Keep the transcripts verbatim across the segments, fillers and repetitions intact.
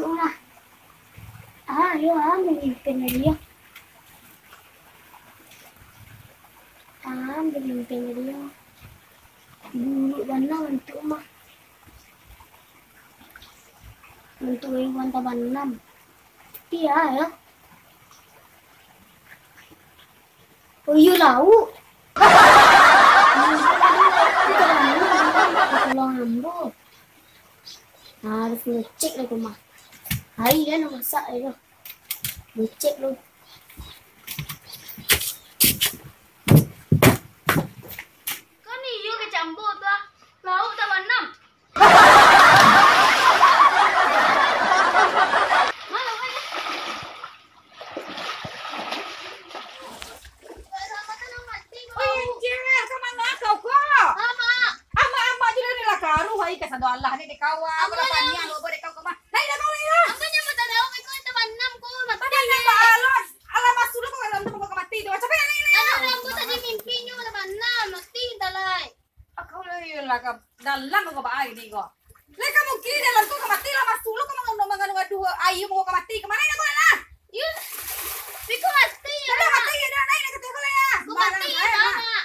Mah. Ah, yo, ah, mamimpin dari yo. Ah, mamimpin dari yo. Buruk bana bantuak mah. Bantuak hewan tabanam. Tapi yo, yo. Oh iyo, lauk. Tulung ambo. Nah, harus ngecek lah tu mah. Hari kan nak masak ayo. Ngecek lu. Kan iyo kecek ambo tu ah. Lauk tabanam. Wih, Injil, ka manga kau ko? Amak. Amak-amak jo lah ni lah karuah, ai, kasado alah ni dek kau, ah. Amak lah. Apo lah paniang lo dek kau ko mah. Lai dah kau lai lah. Amak nyo mata daun, kau tabanam ko, mati. Tabanam lah. Alah, alah, masuk lo kau dalam tu, kau mati tu. Capek lai, lai, lai. Alah, ambo tadi mimpi nyo tabanam, mati entah lai. Kau lah, iyolah, ka dalam kau ba-ai ni kau. Lai ka mungkin dalam tu ka mati lah, masuk lo ka mangandung, mangandung, aduh, aia mangko ka mati. Ka mano nak kau lah? Yo, biko mati. Dah mati yo, dah naik nak kata kau lah ya. Kau mati, Mak.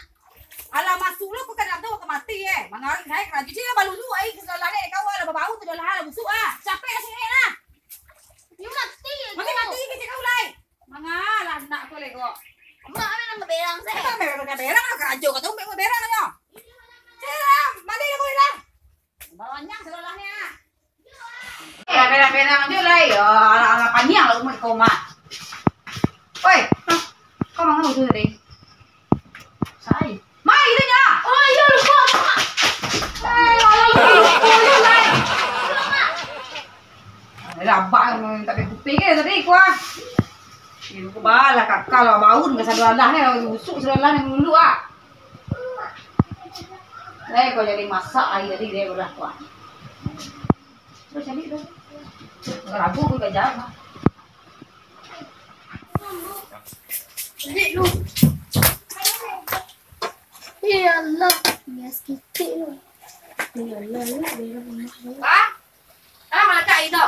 Alah, masuk lo kau ka dalam tu ka mati eh. Mangaruik naik karajo cik lah balulu ai, ka salah dek kau lah, babau tu dah lah, lah busuk ah. Capek lah sini lah. Yo mati. Mati, mati kecek kau lai. Mangalah anak ko lego. Mak, ameh nang berang se. Ameh nang berang lah karajo kau tu, ameh berang nyo. Silah, bali ko lah. Banyak sekolah ni ah. Eh, berang-berang je lah yo. Alah, alah paniang lah umur kau mah. Oi, kau mangan tu tadi. Sai. Mai, itu nya. Oh, iyo, lupa, Mak. Eh, alah, lupa, lupa, lupa, lupa. Alah, abang tak ada kuping ke tadi, kuah. Ini aku balah kakak lah, baun ke satu alah ni, busuk satu alah ni dulu ah. Eh, kau jadi masak air tadi, dia udah kuah. Terus jadi tu. Ragu aku kerja mah. Jadi lu. Ya Allah, bias kitik lu. Ya Allah, lu biar rumah lu. Hah? Ah, mana Kak Ino?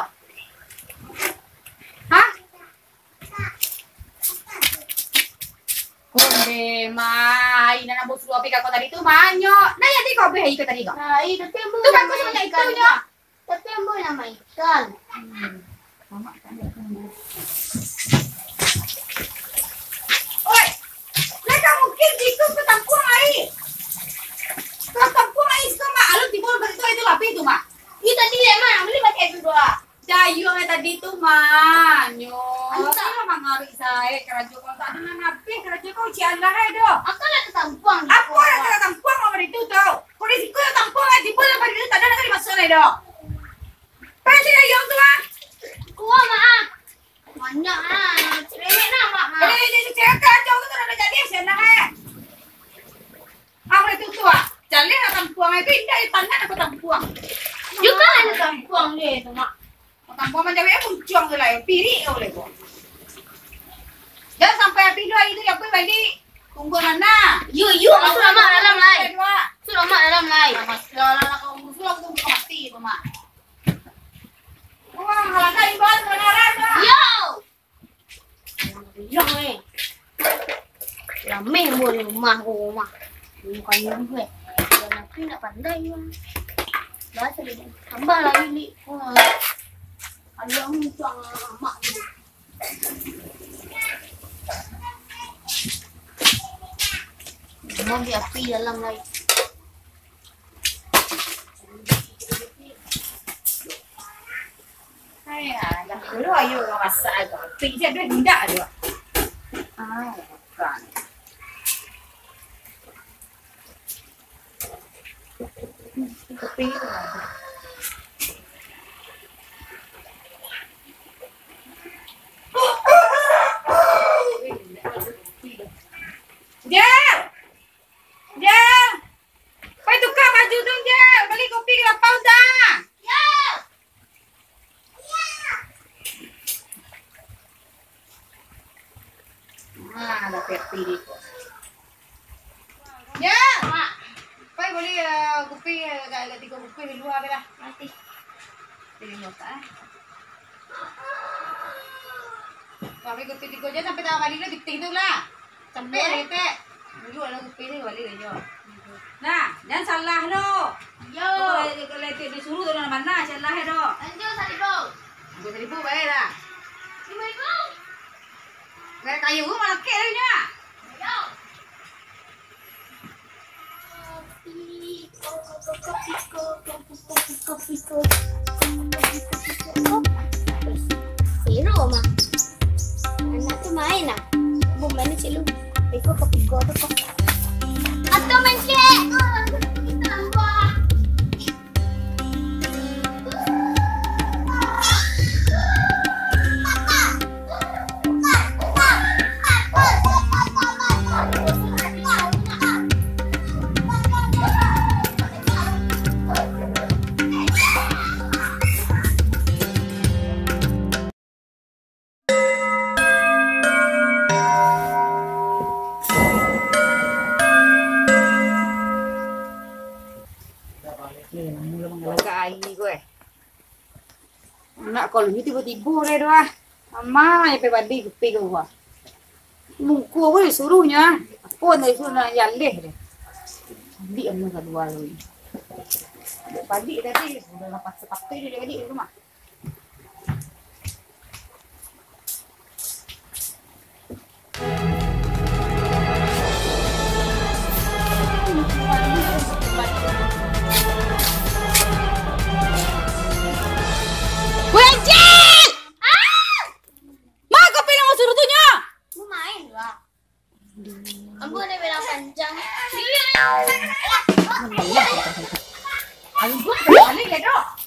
Hah? Konde, mai, nan ambo suruah pi ka kau tadi tu, manyo. Nah, jadi kau pi hari kau tadi kau. Nah, iya, tapi ambo tu bagus banyak ikan itu nyo. Tapi ambo nak makan. Hmm. Oi, lai ka mungkin jiko ka tampuang ai. Ka tampuang ai, siko mak alun timbul baritu itu lapih tu, Mak. Iya tadi, Mak, bali pakai itu doa. Dayuang tadi tu, Mak. Nyo. Antah. Mangaruik sae karajo kau. Tak ado nan abih karajo kau, cian lah ai doh. Akan lah ka tampuang. Apo lah ka tampuang, Mak, baritu tu? Kau di siko tampuang ai, timbul lah baritu, tak ado nan ka dimasuak lai doh. Pai cari ayam tu, ah. Kuah, Mak, ah. Banyak, ah. Cerewet lah, Mak, ah. Eh, jadi cerewet kacau tu, kada jadi, sian lah, eh. Ah, boleh tutup, ah. Jaleh lah tampuang, eh. Pindah di tangan aku tampuang. Yo kan ada tampuang dia tu, Mak. Tampuang macam ni, muncuang tu lah, eh. Pirik kau boleh buat. Jangan sampai habis dua hari tu, ya, apa balik? Tunggu, Nana. Yo, yo, masuk lah, Mak, dalam lai. Masuk lah, Mak, dalam lai. Nah, masuk lah, lah, kau musuh lah, aku tunggu mati tu, Mak. Wah, halangkah imbau kebenaran, Mak. Yo. Yang, eh. Ramai buah rumah, rumah. Bukan rumah, eh. Dan aku nak pandai, Mak. Bahasa dia tambah lagi, Lik. Wah. Kalau aku musuh amak ni. Mau di api dalam lai. Hai, ah, dah dulu ayo urang masak tu. Api je dah indak tu. Ah, bukan. Tapi Jel! Jel! Pai tuka baju tu, Jel! Bali kopi ka lapau, dah! Ya! Ah, ada kopi di ko. Ya, Mak. Pai bali, eh, kopi, eh, agak, agak tiga kopi di lua, pai lah. Mati. Di lua, eh. Sampai pukul tigo je, sampai tangah bali lo, pitih tu lah. Sampai lah ketek. Dulu lah kuping ni bali lah jo. Nah, jan salah lo. Yo. Kalau, kalau disuruh tu mana salah ya do. Anjo saribu. Anjo saribu bae lah. Lima ribu. Gak kayu tu malakek lah nyo. Yo. Seru mah. Anak tu main lah. Bom main cik lu. Piko ke piko tu kok. Atau main cik. Ni, mula mangalagak aia ko, eh. Anak kalau ni tibo-tibo lai doh, ah. Ama je pai bali kupi ka rumah. Mungko ko disuruhnyo, ah. Apo nan disuruh nak jaleh deh. Bali ama kalua tadi. Bali tadi, udah lapas sapatu je bali di rumah. Weh, Cil! Ah! Ma ka pinang masuruh tu nyo? Mau main lah. Ambo nak bilang panjang. Ambo nak balik ya, Dok.